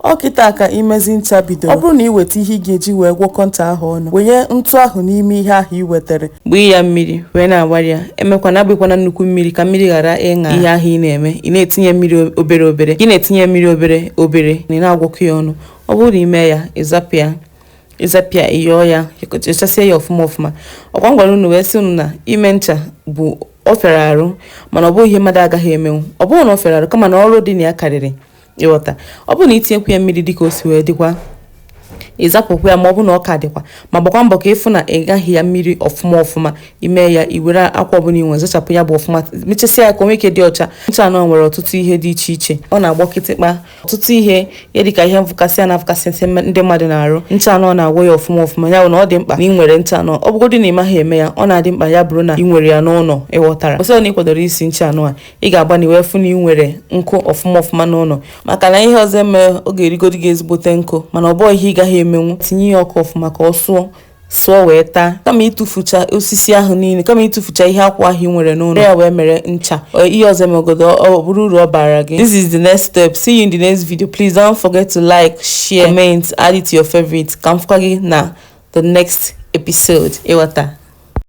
Ọ kịta ka imezi ncha bidoro. Ọ bụrụ na ị weta ihe ị ga-eji wee gwọkọ ncha ahụ ọnụ, wụnye ntụ ahụ n'ime ihe ahụ ị wetere. Gbee ya mmiri wee na-agbari ya. Emekwana, agbịkwana nnukwu mmiri ka mmiri ghara ịṅa ihe ahụ ị na-eme. Ị na-etinye mmiri obere obere, ị na-etinye mmiri obere obere na ị na-agwọkọ ya ọnụ. Ọ bụrụ na ị mee ya, ịzapịa ịzapịa, ịyọọ ya, ịchasịa ya ọfụma ọfụma. Ọkwa m gwara unu wee sị unu na ime ncha bụ ọ fịara arụ, mana ọ bụghị ihe mmadụ agaghị emenwu. Ọ bụghị na ọ fịara arụ, kama na ọrụ dị na ya karịrị ịghọta. Ọ bụrụ na itinyekwu ya mmiri dịka o si wee dịkwa, ịzapụkwa ya. Ma ọ bụ na ọ ka dịkwa, ma gbakwa mbọ ka ịfụ na ị gaghị ya mmiri ọfụma ọfụma. Ime ya, i were akwa ọbụla ị nwere zachapụ ya bụ ọfụma, mechasịa ya ka o nwee ike dị ọcha. Ncha anọ nwere ọtụtụ ihe dị iche iche. Ọ na-agbọ kịtịkpa, ọtụtụ ihe ya dịka ihe mfụkasị a na-afụkasị ndị mmadụ na-arụ. Ncha anọ na-agwọ ya ọfụma ọfụma. Ya bụ na ọ dị mkpa na ị nwere ncha anọ. Ọ bụgodị na ị maghị eme ya, ọ na-adị mkpa ya bụrụ na ị nwere ya n'ụlọ. Ịghọtara ọsọ na ị kwadoro isi ncha anọ a, ị ga-agba na wee fụ na ị nwere nkụ ọfụma ọfụma n'ụlọ, maka na ihe ọzọ eme ọ ga-erigodi gị ezigbote nkụ. Mana ọ bụghị ihe ị gaghị emenwu. Tinye ya ọkụ ọfụma ka ọ sụọ sụọ wee taa, kama ịtụfucha osisi ahụ niile, kama ịtụfucha ihe akwụ ahụ ị nwere n'ụlọ ya wee mere ncha. Ihe ọzọ emegodo, ọ bụrụ uru ọ bara gị. This is the next step. See you in the next video. Please don't forget to like, share, comment, add it to your favorite. Ka m fụkwa gị na the next episode. Ịghọta.